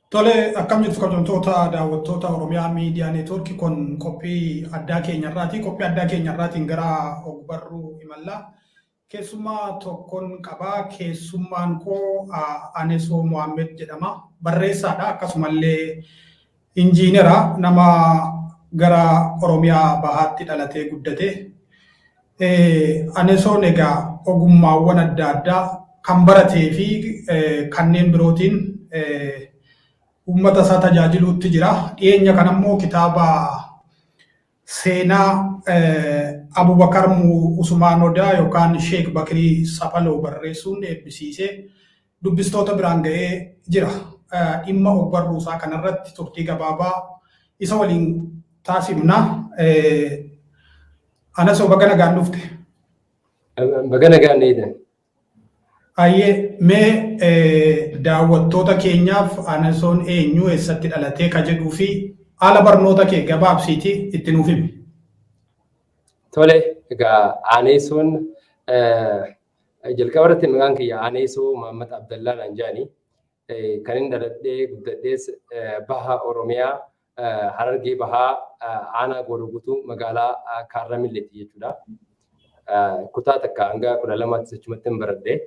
Tole, akkam jirtu kabajamtoota daawwattoota Oromiyaa Miidiyaa Neetwoorkii? Kun qophii addaa keenyarraati. Qophii addaa keenyarraatiin gara ogbarruu imallaa. Keessummaa tokkon qabaa. Keessummaan koo Anesoo Mohaammed jedhama. Barreessaadha. Akkasumallee injiinera, nama gara Oromiyaa Bahaatti dhalatee guddate. Anesoon egaa ogummaawwan adda addaa kan baratee fi kanneen birootiin uummata isaa tajaajiluutti jira. Dhiyeenya kanammoo kitaaba seenaa Abubakar Usmaan Odaa yookaan Sheek Bakirii Saphaloo barreessuun eebbisiisee dubbistoota biraan ga'ee jira. Dhimma ogbarruu isaa kanarratti turtii gabaabaa isa waliin taasifna. Anasoo, baga nagaan dhufte. Baga nagaan eedan. Ayyee, mee daawwattoota keenyaaf Anasoon eenyu, eessatti dhalatee ka jedhuu fi haala barnoota kee gabaabsiitii itti nuuf himi. Tole, egaa Aneesoon jalqaba irratti maqaan kiyya Aneesoo Mahammad Abdallaa naan jedhani. Kan inni dhaladhee guddadhees Baha Oromiyaa, Harargee Bahaa, aanaa Gooroo magaalaa Kaarramilleetti jechuudha. Kutaa 1 hanga 12tti achumatti hin baradhe.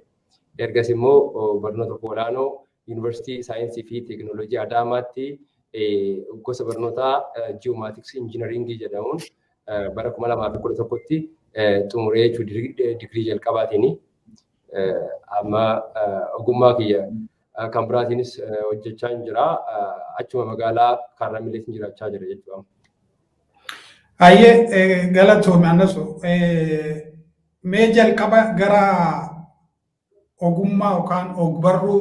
Ergas immoo barnoota olaanoo Yuunivarsiitii Saayinsii fi Teekinooloojii Adaamaatti gosa barnootaa Geomatics Engineering jedhamuun bara 2011tti xumuree jechuudha, digirii jalqabaatiini. Amma ogummaa kiyya kan biraatiinis hojjechaa jira. Achuma magaalaa Kaarramilleetti jiraachaa jira jechuudha. Ayyee, galatoomi Anasoo. Mee jalqaba gara ogummaa yookaan ogbarruu,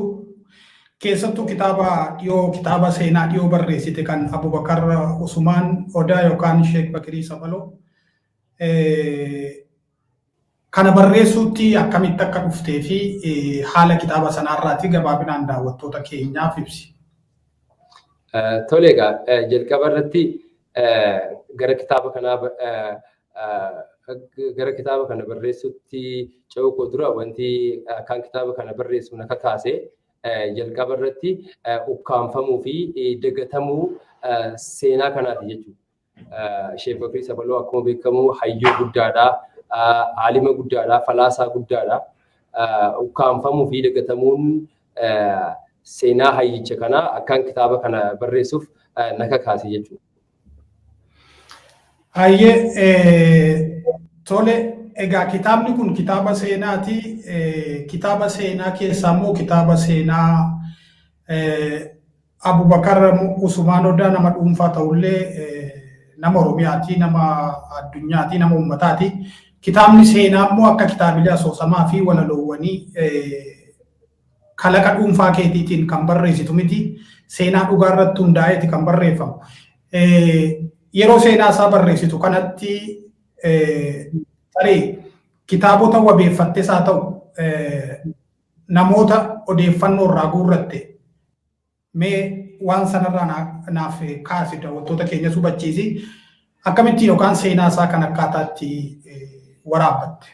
keessattuu kitaaba dhiyoo, kitaaba seenaa dhiyoo barreessite kan Abubakar Usmaan Odaa yookaan Sheek Bakirii Saphaloo kana barreessuutti akkamitti akka dhuftee fi haala kitaaba sanaarraati gabaabinaan daawwattoota keenyaaf ibsi. Tole, egaa jalqaba irratti gara kitaaba kanaa, gara kitaaba kana barreessuutti ce'uu koo dura, wanti kan kitaaba kana barreessu na kakaase jalqaba irratti ukkaanfamuu fi dagatamuu seenaa kanaati jechuudha. Sheek Bakirii Saphaloo akkuma beekamu hayyuu guddaadha, aalima guddaadha, falaasaa guddaadha. Ukkaanfamuu fi dagatamuun seenaa hayyicha kanaa akkaan kitaaba kana barreessuuf na kakaase jechuudha. Hayyee, tole, egaa kitaabni kun kitaaba seenaati. Kitaaba seenaa keessaa immoo kitaaba seenaa Abubakar Usmaan Odaa nama dhuunfaa ta'ullee nama Oromiyaati, nama addunyaati, nama uummataati. Kitaabni seenaa immoo akka kitaabilee asoosamaa fi walaloowwanii kalaqa dhuunfaa keetiitiin kan barreessitu miti. Seenaa dhugaa irratti hundaa'eeti kan barreeffamu. Yeroo seenaa isaa barreessitu kanatti tarii kitaabota wabeeffattes haa ta'u, namoota odeeffannoo irraa guurratte, mee waan sanarraa naaf kaasi, daawwattoota keenyas hubachiisi. Akkamittiin yookaan seenaa isaa kan akkaataatti waraabbatte?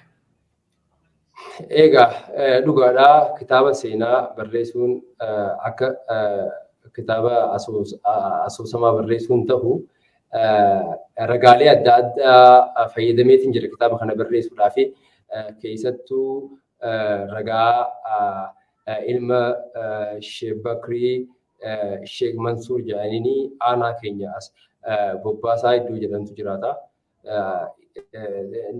Egaa dhugaadhaa, kitaaba seenaa barreessuun akka kitaaba asoosamaa barreessuun ta'u, ragaalee adda addaa fayyadameetiin jira kitaaba kana barreessuudhaaf. Keessattuu ragaa ilma Sheek Bakrii, Sheek Mansuur jedhaniini, aanaa keenya as Bobbaasaa iddoo jedhamtu jiraata.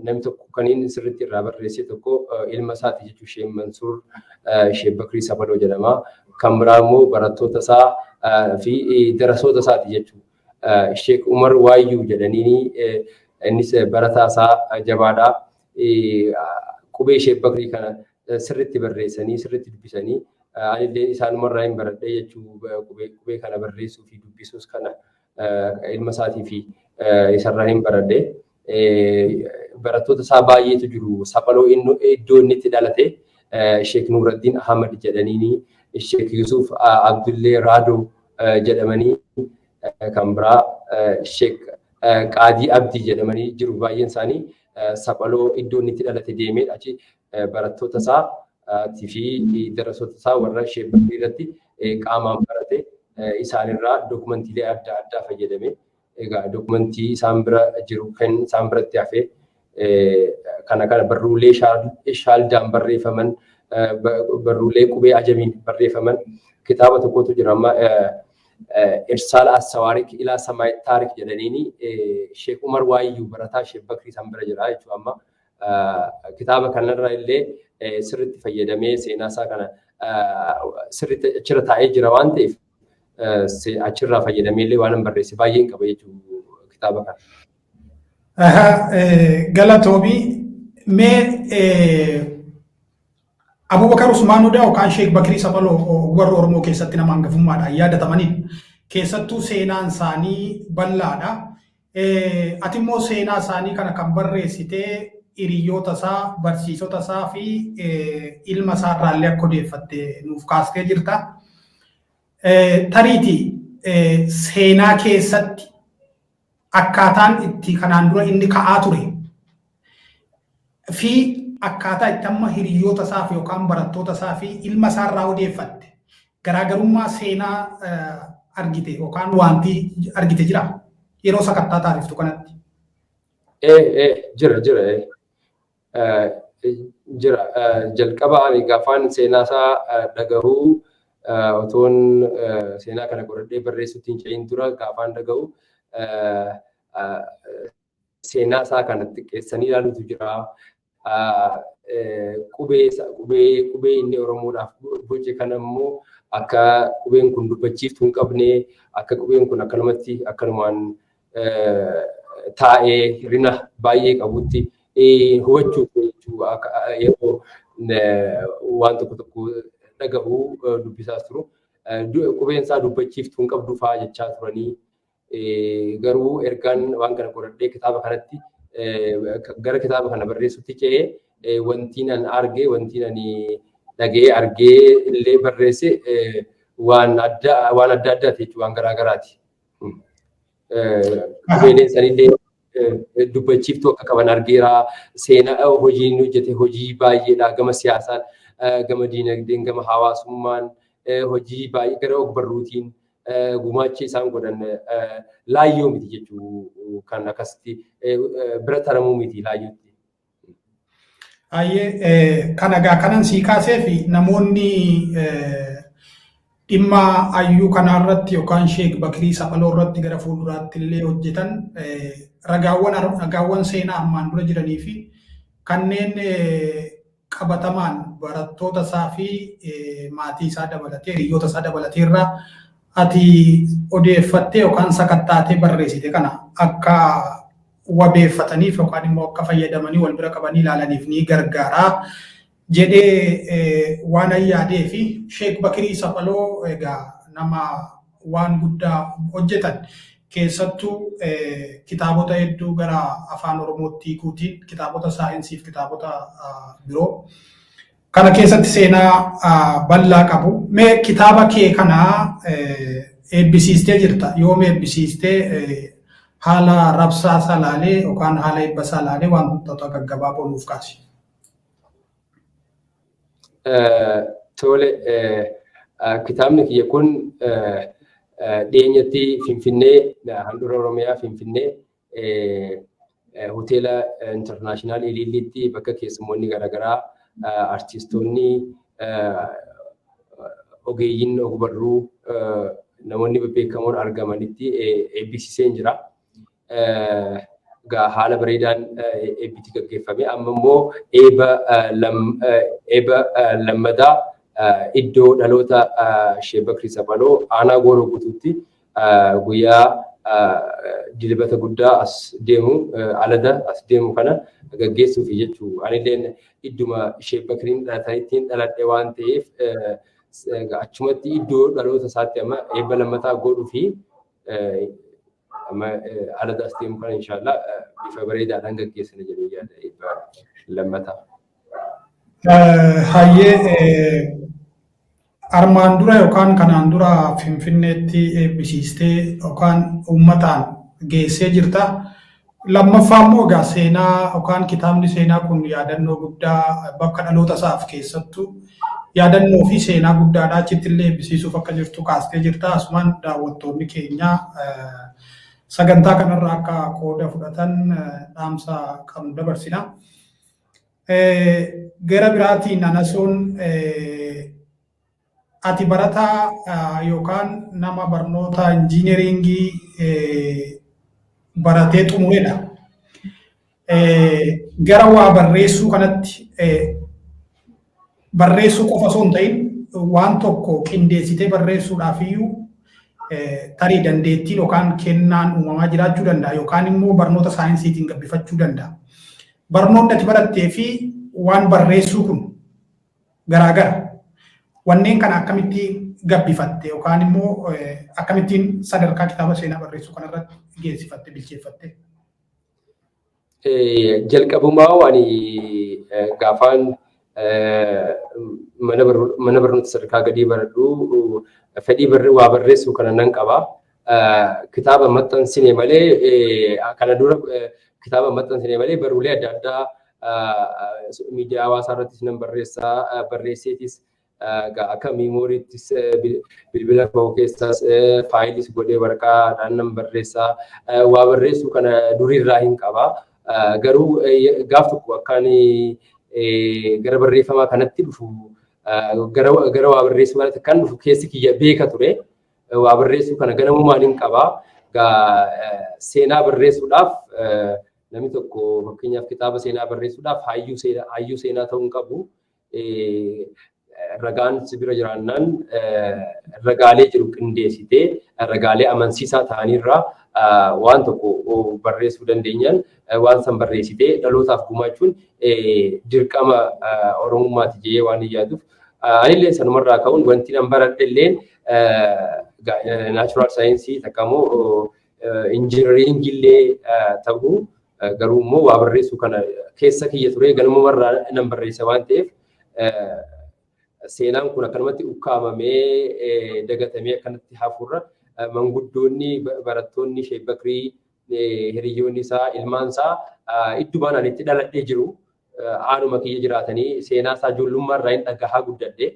Namni tokko kan inni sirriitti irraa barreesse tokko ilma isaati jechuun, Sheek Mansuur Sheek Bakrii Saphaloo jedhama. Kan biraa immoo barattoota isaa fi darasoota isaati jechuudha. Sheek Umar Waayyuu jedhaniini, innis barataa isaa jabaadha. Qubee Sheek Bakrii kana sirriitti barreessanii, sirriitti dubbisanii, anillee isaanumarraa hin baradhee jechuu, qubee kana barreessuu fi dubbisuus kana ilma isaatii fi isarraa hin baradhee. Barattoota isaa baay'eetu jiru. Saphaloo iddoo inni itti dhalate, Sheek Nuuraddiin Ahmad jedhaniini, Sheek Yusuf Abdullee Raadoo jedhamanii, kan biraa Sheek Qaadii Abdii jedhamanii jiru. Baay'een isaanii Saphaloo iddoo inni itti dhalate deemee achi barattoota isaa fi darasoota isaa warra Sheek Bakrii irratti qaamaan barate Isaanirraa dookumantiilee adda addaa fayyadame. Egaa dookumantii isaan bira jiru kan isaan biratti hafe kana barruulee shaaldaan barreeffaman, barruulee qubee ajamiin barreeffaman kitaaba tokkotu jira amma Irsaal Assawaarik Ilaa Samaay Taarik jedhaniini Sheek Umar Waayyuu barataa Sheek Bakrii isaan bira jira jechuudha amma. Kitaaba kanarra illee sirriitti fayyadamee seenaa isaa kana sirriitti achirra taa'ee jira waan ta'eef achirraa fayyadamee illee waan barreesse baay'een qaba jechuudha kitaaba kana. Galatoomi, mee Abubakar Usmaan Odaa yookaan Sheek Bakrii Saphaloo warra Oromoo keessatti nama hangafummaadhaan yaadatamanidha. Keessattuu seenaan isaanii bal'aadha. Ati immoo seenaa isaanii kana kan barreessitee hiriyoota isaa, barsiisota isaa fi ilma isaa irraallee akka odeeffatte nuuf kaastee jirta. Tariiti seenaa keessatti akkaataan itti kanaan dura inni ka'aa ture fi akkaataa itti amma hiriyoota isaa fi yookaan barattoota isaa fi ilma isaa irraa odeeffatte garaagarummaa seenaa argite yookaan wanti argite jira yeroo sakattaa taasiftu kanatti. Jira jira jira. Jalqaba ani gaafaan seenaa isaa dhagahuu otoon seenaa kana qoradhee barreessuutti hin ce'in dura gaafaan dhagahu seenaa isaa kana xiqqeessanii ilaaluutu jira. Qubee inni Oromoodhaaf boce kana immoo akka qubeen kun dubbachiiftuu hin qabne, akka qubeen kun akkanumatti akkanumaan taa'ee hir'ina baay'ee qabutti hubachuuf yeroo waan tokko tokko dhagahu dubbisaas turu. Qubeen isaa dubbachiiftuu hin qabdu fa'aa jechaa turanii garuu ergaan waan kana qoradhee kitaaba kanatti gara kitaaba kana barreessutti ce'ee wanti nan arge, wanti nani dhagee argee illee barreesse waan adda addaati jechuudha, waan garaa garaati. Qubeeleen sanillee dubbachiiftuu akka qaban argeera. Seenaa hojiin hojjete hojii baay'eedha gama siyaasaan, gama diinagdeen, gama hawaasummaan hojii baay'ee gara ogbarruutiin gumaacha isaan godhan laayyoo miti jechuu kan akkasitti bira taramuu miti laayyootti. Ayyee kan egaa kanan sii kaasee fi namoonni dhimma hayyuu kanarratti yookaan Sheek Bakrii Saphaloo irratti gara fuulduraatti illee hojjetan ragaawwan seenaa ammaan dura jiranii fi kanneen qabatamaan barattoota isaa fi maatii isaa dabalatee hiriyoota isaa dabalatee irraa ati odeeffattee yookaan sakattaatee barreessite kana akka wabeeffataniif yookaan immoo akka fayyadamanii wal bira qabanii ilaalaniif ni gargaara jedhee waan yaadee fi Sheek Bakrii Saphaloo egaa nama waan guddaa hojjetan keessattuu kitaabota hedduu gara afaan Oromootti hiikuutiin kitaabota saayinsii fi kitaabota biroo kana keessatti seenaa bal'aa qabu. Mee kitaaba kee kana eebbisiistee jirta. Yoom eebbisiistee haala rabsaa isaa laalee yookaan haala eebba isaa laalee wantoota gaggabaaboo nuuf kaasi. Tole, kitaabni kiyya kun dhiyeenyatti Finfinnee, handhuura Oromiyaa Finfinnee hoteela Intarnaashinaal Iliilliitti bakka keessummoonni garaagaraa artiistoonni, ogeeyyiin ogbarruu, namoonni bebbeekamoon argamanitti eebbisiiseen jira. Haala bareedaan eebbiti gaggeeffame. Amma immoo eebba lammataa iddoo dhaloota Sheek Bakrii Saphaloo aanaa Gooroo Guutuutti guyyaa dilbata guddaa as deemu alada as deemu kana gaggeessuuf jechuu. Anilleen idduma Sheek Bakriin dhalatanitti dhaladhe waan ta'eef achumatti iddoo dhaloota isaatti amma eebba lammataa godhuu fi amma alada as deemu kana inshaallah bifa bareedaadhaan gaggeessina jedhee yaada eebba lammataa. Hayyee armaan dura yookaan kanaan dura Finfinneetti eebbisiistee yookaan uummataan geessee jirta. Lammaffaa immoo egaa seenaa yookaan kitaabni seenaa kun yaadannoo guddaa bakka dhaloota isaaf keessattuu Yaadannoo fi seenaa guddaadha. Achitti illee eebbisiisuuf akka jirtu kaastee jirta. Asumaan daawwattoonni keenya sagantaa kanarraa akka qooda fudhatan dhaamsa qabnu dabarsina. Gara biraatiin Anasoon, ati barataa yookaan nama barnoota injiineringii baratee xumuredha. Gara waa barreessuu kanatti, barreessuu qofa osoo hin ta'in waan tokko qindeessitee barreessuudhaaf iyyuu tarii dandeettiin yookaan kennaan uumamaa jiraachuu danda'a yookaan immoo barnoota saayinsiitiin gabbifachuu danda'a. Barnoonni ati barattee fi waan barreessuu kun garaagara. Wanneen kana akkamitti gabbifatte yookaan immoo akkamittiin sadarkaa kitaaba seenaa barreessuu kanarratti geessifatte, bilcheeffatte? Jalqabumaa ani gaafaan mana barnoota sadarkaa gadii baradhu fedhii waa barreessuu kana nan qaba. Kitaaba maxxansine malee, kana dura kitaaba maxxansine malee, barruulee adda addaa miidiyaa hawaasaa irrattis nan barreessaa, barreesseetis akka memoryttis bilbila koo keessaas fileis godhee waraqaadhaan nan barreessaa. Waa barreessuu kana duriirraa hin qaba. Garuu gaaf tokko akkaan gara barreeffamaa kanatti dhufu, gara waa barreessuu kanatti kan dhufu keessi kiyya beeka ture. Waa barreessuu kana ganamumaan hin qaba. Seenaa barreessuudhaaf namni tokko, fakkeenyaaf kitaaba seenaa barreessuudhaaf, hayyuu seenaa ta'uu hin qabu. Ragaan si bira jiraannaan ragaalee jiru qindeessitee ragaalee amansiisaa ta'anirraa waan tokko barreessuu dandeenyaan waan san barreessitee dhalootaaf gumaachuun dirqama Oromummaati jedhee waan hin yaaduuf. Anillee sanumarraa ka'uun wanti nan baradhe illeen natural science takka immoo injiinaringillee ta'uu, garuu immoo waa barreessuu kana keessa kiyya ture, ganamumarraa nan barreessa waan ta'eef, seenaan kun akkanumatti ukkaamamee dagatamee akkanatti hafuurra manguddoonni, barattoonni Sheek Bakrii, hiriyoonni isaa, ilmaan isaa iddumaan ani itti dhaladhee jiru aanuma kiyya jiraatanii seenaa isaa ijoollummaa irraa hin dhagahaa guddadhe.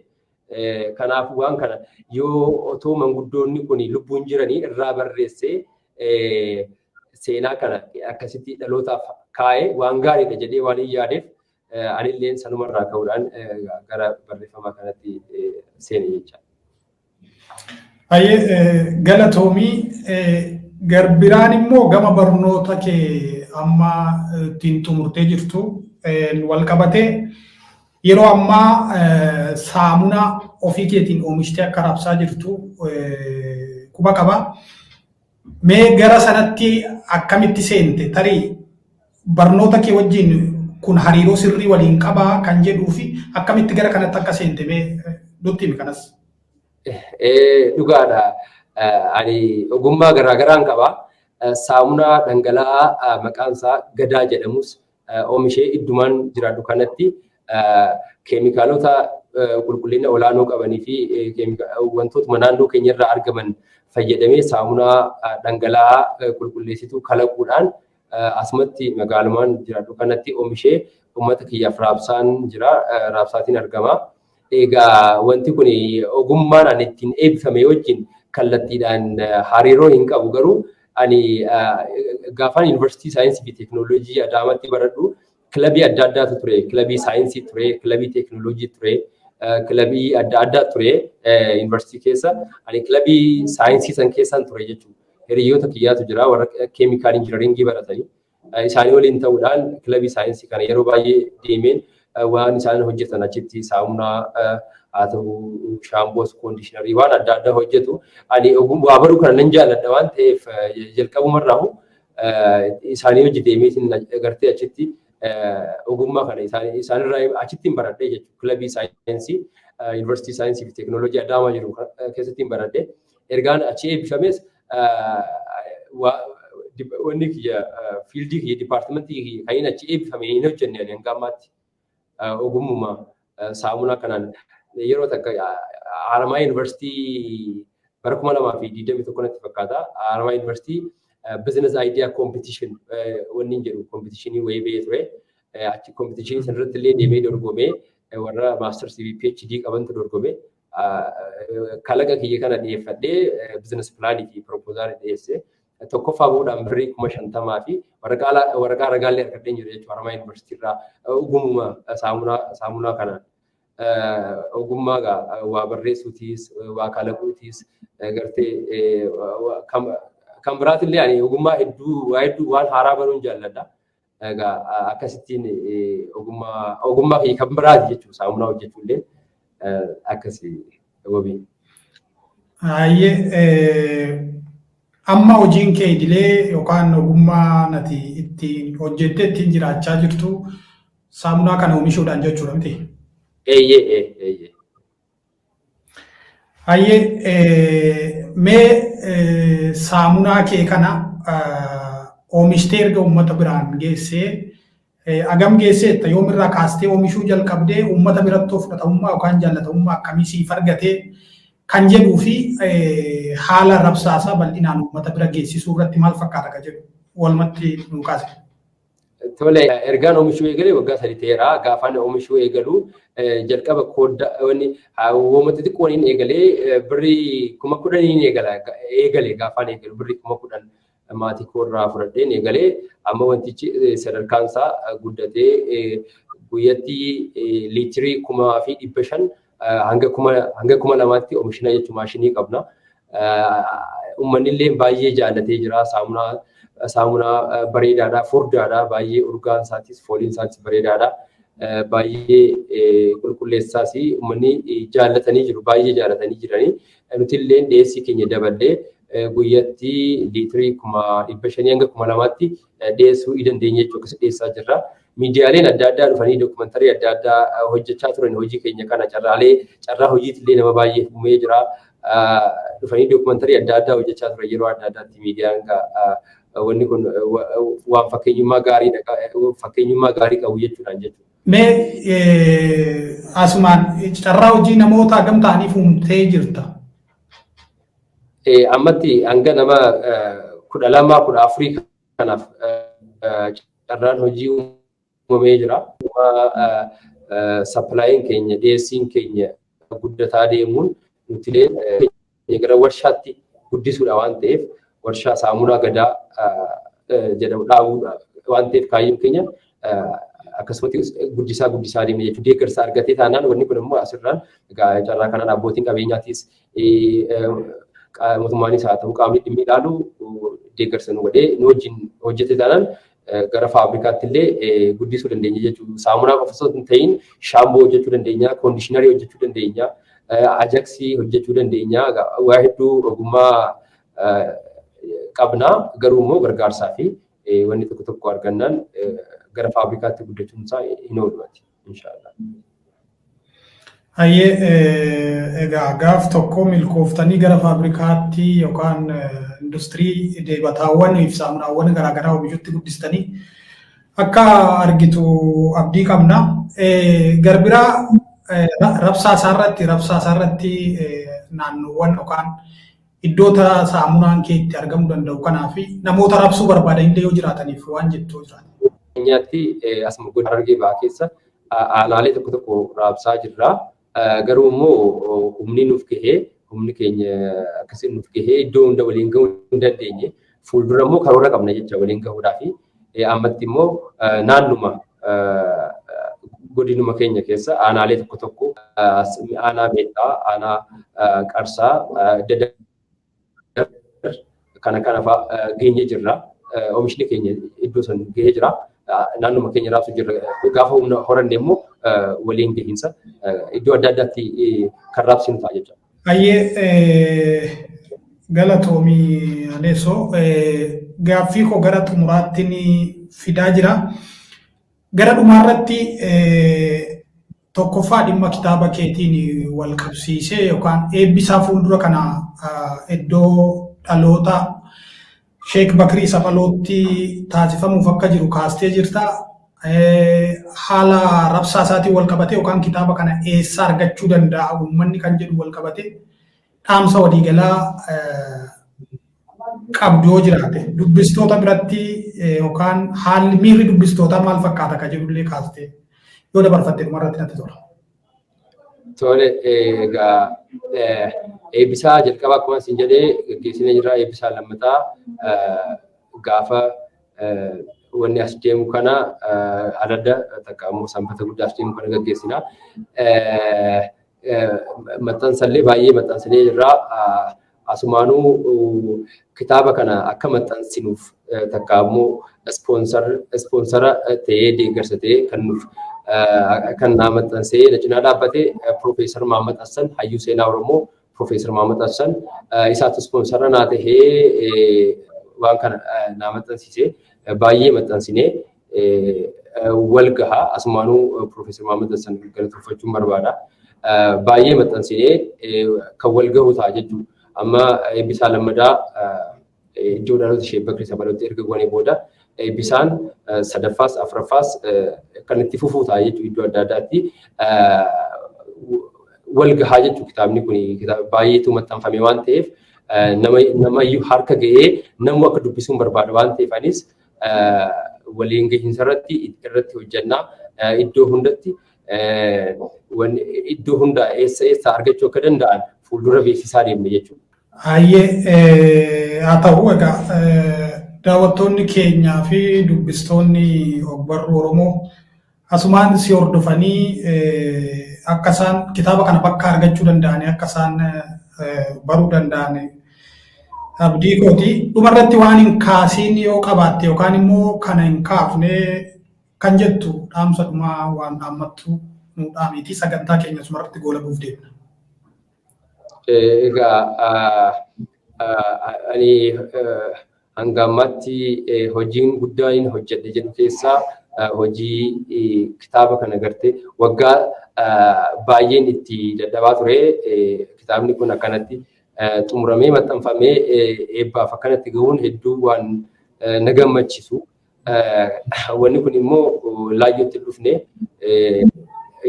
Kanaaf waan kana yoo otoo manguddoonni kun lubbuun jiranii irraa barreessee seenaa kana akkasitti dhalootaaf kaa'ee waan gaariidha jedhee waan hin yaadeef, anillee sanumarraa ka'uudhaan gara barreeffamaa kanatti seene jecha. Baay'ee galatoomii. Garbiraan immoo gama barnoota kee amma ittiin xumurtee jirtu wal qabatee, yeroo ammaa saamunaa ofii keetiin oomishtee akka raabsaa jirtu quba qaba. Mee gara sanatti akkamitti seente? Tarii barnoota kee wajjin kun hariiroo sirrii waliin qabaa kan jedhuu fi akkamitti gara kanatti akka seente mee nutti himi kanas. Dhugaadha. Ani ogummaa garaagaraan qaba. Saamunaa dhangala'aa maqaan isaa Gadaa jedhamus oomishee iddumaan jiraadhu kanatti keemikaalota qulqullina olaanoo qabanii fi wantootuma naannoo keenyarraa argaman fayyadamee saamunaa dhangala'aa qulqulleessituu kalaquudhaan asumatti magaalumaan jiraadhu kanatti oomishee uummata kiyyaaf raabsaan jira, raabsaatiin argama. Egaa wanti kun ogummaan ani ittiin eebbifame wajjin kallattiidhaan hariiroo hin qabu, garuu ani gaafaan yuunivarsiitii saayinsii fi teekinooloojii Adaamaatti baradhu kilabii adda addaatu ture. Kilabii saayinsii ture, kilabii teekinooloojii ture, kilabii adda addaa ture yuunivarsiitii keessa. Ani kilabii saayinsii san keessaan ture jechuudha. Hiriyoota kiyyaatu jira warra chemical engineeringii baratanii. Isaanii waliin ta'uudhaan kilabii saayinsii kana yeroo baay'ee deemeen waan isaan hojjetan achitti saamunaa haa ta'u, shampoos, conditionerii, waan adda addaa hojjetu. Ani waa baruu kana nan jaalladha waan ta'eef, jalqabumarraahu isaanii hojii deemee gartee achitti ogummaa kana isaanirraa achitti hin baradhee jechuudha. Kilabii saayinsii yuunivarsiitii saayinsii fi teekinooloojii Adaamaa jiru keessatti hin baradhee. Ergaan achi eebbifames wanni kiyya, fieldii kiyya, departmentii kiyya kan inni achi eebbifame hin hojjenne. Ani hanga ammaatti ogummaa saamunaa kanaan yeroo takka Haramaa Yuunivarsiitii bara 2021 natti fakkaata. Haramaa Yuunivarsiitii business idea competition wanni hin jedhu competitionii wayii bahee ture. Achi competitionii sanarratti illee deemee dorgomee Warra maastarsii fi PhD qabantu dorgome. Kalaqa kiyya kana dhiyeeffadhee business planii fi proposalii dhiyeesse. Tokkoffaa bu'uudhaan birrii 50,000 fi waraqaa ragaallee argadheen jiru jechuudha. Haramaayaa Yuunivarsiitii irraa ogummaa saamunaa kanaan. Ogummaa waa barreessuutiis, waa kalaquutiis, gartee kan biraatillee ani ogummaa hedduu, waa hedduu, waan haaraa baruun jaalladha. Egaa akkasittiin ogummaa kiyya kan biraati jechuudha, saamunaa hojjechuullee akkasii wabii. Hayyee, amma hojiin kee idilee yookaan ogummaa nati ittiin hojjettee ittiin jiraachaa jirtu saamunaa kana oomishuudhaan jechuudha miti? Eeyyee, eeyyee. Hayyee, mee saamunaa kee kana oomishtee erga uummata biraan geessee agam geesseetta? Yoomirraa kaastee oomishuu jalqabdee, uummata biratti fudhatamummaa yookaan jaallatamummaa akkamii siif argatee kan jedhuu fi haala rabsaasaa bal'inaan uummata bira geessisuu irratti maal fakkaata kan jedhu walumatti nu kaase. Tole, ergaan oomishuu eegalee waggaa 3 ta'eera. Gaafaan oomishuu eegalu jalqaba koodda wanni wooma xixiqqoon eegalee birrii 10,000 eegale. Gaafaan eegalu birrii 10,000 maatii koorraa fudhadheen eegalee, amma wantichi sadarkaan isaa guddatee guyyatti liitirii 1,500 hanga 2,000tti oomishina jechuun maashinii qabna. Uummanni illee baay'ee jaallatee jira. Saamunaa bareedaadha, furdaadha, baay'ee urgaan isaatis fooliin isaatis bareedaadha. Baay'ee qulqulleessaas, uummanni jaallatanii jiru, baay'ee jaallatanii jiranii. Nuti illee dhiyeessii keenya daballee guyyatti liitirii 500,000 hanga 2,000tti dhiyeessuu ni dandeenya jechuudha, akkasii dhiyeessaa jirra. Miidiyaaleen adda addaa dhufanii dookumentarii adda addaa hojjechaa turan hojii keenya kana, carraalee carraa hojiitillee nama baay'ee uumee jira. Dhufanii dookumentarii adda addaa hojjechaa turan yeroo adda addaatti miidiyaan. Wanni kun waan fakkeenyummaa gaarii qabu jechuudhaan jechuudha. Mee asumaan carraa hojii namoota hagam ta'aniif uumtee jirta? Ammatti hanga nama 12, 14 kanaaf carraan hojii uumamee jira. Supplyiin keenya, dhiyeessiin keenya guddataa deemuun nuti gara warshaatti guddisuudha waan ta'eef, warshaa saamunaa gadaa jedhamu dhaabuudha waan ta'eef kaayyoon keenya akkasumatti guddisaa guddisaa deemne jechuudha. Deeggarsa argatee taanaan wanni kun immoo asirraan carraa kanaan abbootiin qabeenyaatis, mootummaanis haa ta'u qaamni dhimmi ilaalu deeggarsa nu godhee nu wajjin hojjete taanaan gara faabrikaatti illee guddisuu dandeenya jechuudha. Saamunaa qofa osoo hin ta'in shaamboo hojjechuu dandeenya, conditionerii hojjechuu dandeenya, ajaksii hojjechuu dandeenya. Waa hedduu ogummaa qabna, garuu immoo gargaarsaa fi wanni tokko tokko argannaan gara faabrikaatti guddachuun isaa hin oolu inshaallah. Hayyee, egaa gaaf tokko milkooftanii gara faabrikaatti yookaan industirii dibataawwan fi saamunaawwan garaagaraa oomishutti guddistanii akka argitu abdii qabna. Garbiraa rabsaa isaarratti naannoowwan yookaan iddoota saamunaan kee itti argamuu danda'u kanaa fi namoota rabsuu barbaadan illee yoo jiraataniif waan jettu jiraata. Keenyaatti asuma godina Harargee Bahaa keessa aanaalee tokko tokko raabsaa jirra. Garuu immoo humni nuuf gahee, humni keenya akkasiin nuuf gahee iddoo hunda waliin gahuu hin dandeenye. Fuuldura immoo karoora qabna jecha waliin gahuudhaa fi ammatti immoo naannuma godinuma keenya keessa aanaalee tokko tokko, aanaa Meexxaa, aanaa Qarsaa, Dadar kana kana fa'aa geenye jirra. Oomishni keenya iddoo san gahee jira. Naannuma keenya raabsuu jirra. Gaafa humna horanne immoo waliin gahiinsa iddoo adda addaatti kan raabsinu ta'a jechuudha. Hayyee, galatoomii Aleessoo, gaaffii koo gara xumuraatti ni fidaa jira. Gara dhumaarratti tokkoffaa dhimma kitaaba keetiin wal qabsiisee yookaan eebbisaa fuuldura kana iddoo dhaloota Sheek Bakrii Saphalootti taasifamuuf akka jiru kaastee jirta. Haala rabsaa isaatiin wal qabatee yookaan kitaaba kana eessa argachuu danda'a uummanni kan jedhu wal qabatee dhaamsa waliigalaa qabdu yoo jiraate, dubbistoota biratti yookaan haalli miirri dubbistootaa maal fakkaata kan jedhullee kaastee yoo dabarfatte dhumarratti natti tola. Tole, egaa eebbisaa jalqabaa akkuma isin jedhee gaggeessinee jirra. Eebbisaa lammataa gaafa wanni as deemu kana adda takka immoo sanbata guddaa as deemu kana gaggeessina. Maxxansallee baay'ee maxxansinee jirra. Asumaanuu kitaaba kana akka maxxansinuuf takka immoo ispoonsara ta'ee deeggarsa ta'ee kan nuuf kan naa maxxansee na cinaa dhaabbate Piroofeesar Mahammad Hassan, hayyuu seenaa Oromoo Piroofeesar Mahammad Hassan, isaatu ispoonsara naa tahee waan kana naa maxxansiise. Baay'ee maxxansinee wal gahaa. Asumaanuu Piroofeesar Mahammad Hassan galateeffachuun barbaada. Baay'ee maxxansinee kan wal gahu ta'a jechuudha. Amma eebbisaa lammadaa iddoo dhaloota ishee Bakrii Sabalootti erga goonee booda eebbisaan sadaffaas afuraffaas kan itti fufuu ta'a jechuudha, iddoo adda addaatti wal gahaa jechuudha. Kitaabni kun kitaaba baay'eetu maxxanfame waan ta'eef namayyuu harka ga'ee namuu akka dubbisuun barbaada waan ta'eef anis waliin gahiinsa irratti hojjannaa, iddoo hundatti iddoo hunda eessa eessa argachuu akka danda'an fuuldura beeksisaa deemne jechuudha. Hayyee, haa ta'u. Egaa daawwattoonni keenyaa fi dubbistoonni ogbarruu Oromoo asumaan si hordofanii akka isaan kitaaba kana bakka argachuu danda'anii akka isaan baruu danda'an abdii kooti. Dhumarratti waan hin kaasiin yoo qabaatte yookaan immoo kana hin kaafne kan jettu dhaamsa dhumaa waan dhaammattu nu dhaamiiti, sagantaa keenya asumarratti goolabuuf deemna. Egaa ani hanga ammaatti hojiin guddaan inni hojjedhe jedhu keessaa hojii kitaaba kana gartee waggaa baay'een itti dadhabaa ture. Kitaabni kun akkanatti xumuramee maxxanfamee eebbaaf akkanatti gahuun hedduu waan na gammachiisu. Wanni kun immoo laayyootti dhufne,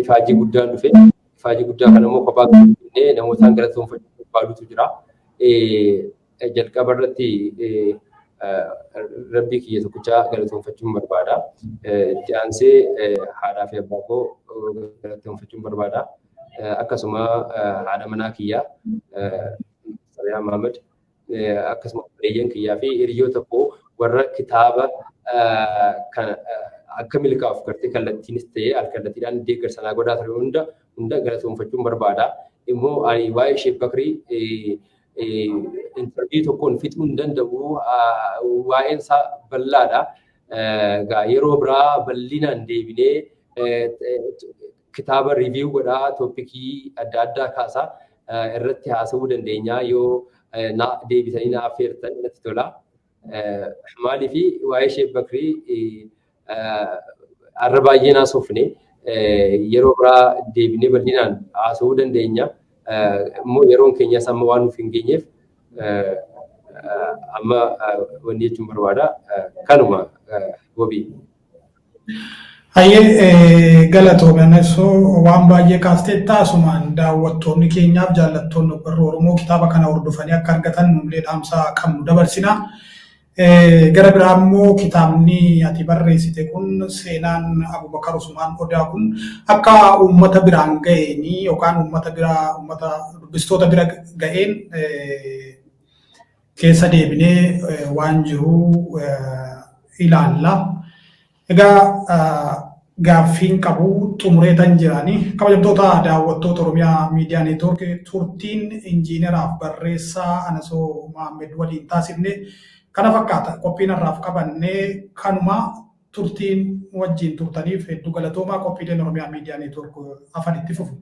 ifaajii guddaan dhufe. Ifaajii guddaa kana immoo kophaa dhufnee namootaan galatoomfachuu barbaadutu jira. Jalqaba irratti rabbii kiyya tokkichaa galatoomfachuun barbaada. Itti aansee haadhaa fi abbaa koo galatoomfachuun barbaada. Akkasuma haadha manaa kiyyaa Sariyaa Mahamad, akkasuma obboleeyyan kiyyaa fi hiriyoota koo warra kitaaba kana akka milkaa'uuf gartee kallattiinis ta'ee alkallattiidhaan deeggarsa naa godhaa ture hunda galatoomfachuun barbaada. Immoo ani waa'ee Sheek Bakrii interview tokkoon fixuu hin danda'u, waa'een isaa bal'aadha. Yeroo biraa bal'inaan deebinee kitaaba review godhaa, topicii adda addaa kaasaa irratti haasa'uu dandeenya, yoo na deebisanii na affeertan natti tola. Maaliif waa'ee Sheek Bakrii har'a baay'ee naasofne, yeroo biraa deebinee bal'inaan haasa'uu dandeenya. Immoo yeroon keenyas amma waan nuuf hin geenyeef amma wanni jechuun barbaada kanuma, wabii. Hayyee, galatoome Anesoo, waan baay'ee kaastee. Taasumaan daawwattoonni keenyaaf jaallattoonni ogbarruu Oromoo kitaaba kana hordofanii akka argatan nullee dhaamsa qabnu dabarsina. Gara biraa immoo kitaabni ati barreessite kun, seenaan Abubakar Usmaan Odaa kun, akka uummata biraan ga'eenii yookaan uummata bira uummata dubbistoota bira ga'een keessa deebinee waan jiru ilaalla. Egaa gaaffiin qabu xumureetan jirani. Kabajamtoota daawwattoota Oromiyaa Miidiyaa Neetwoork, turtiin injiineraaf barreessaa Anasoo Mahammed waliin taasifne kana fakkaata. Qophiin har'aaf qabannee kanuma. Turtiin wajjin turtaniif hedduu galatoomaa. Qophiileen Oromiyaa Miidiyaa Neetwoork hafan itti fufu.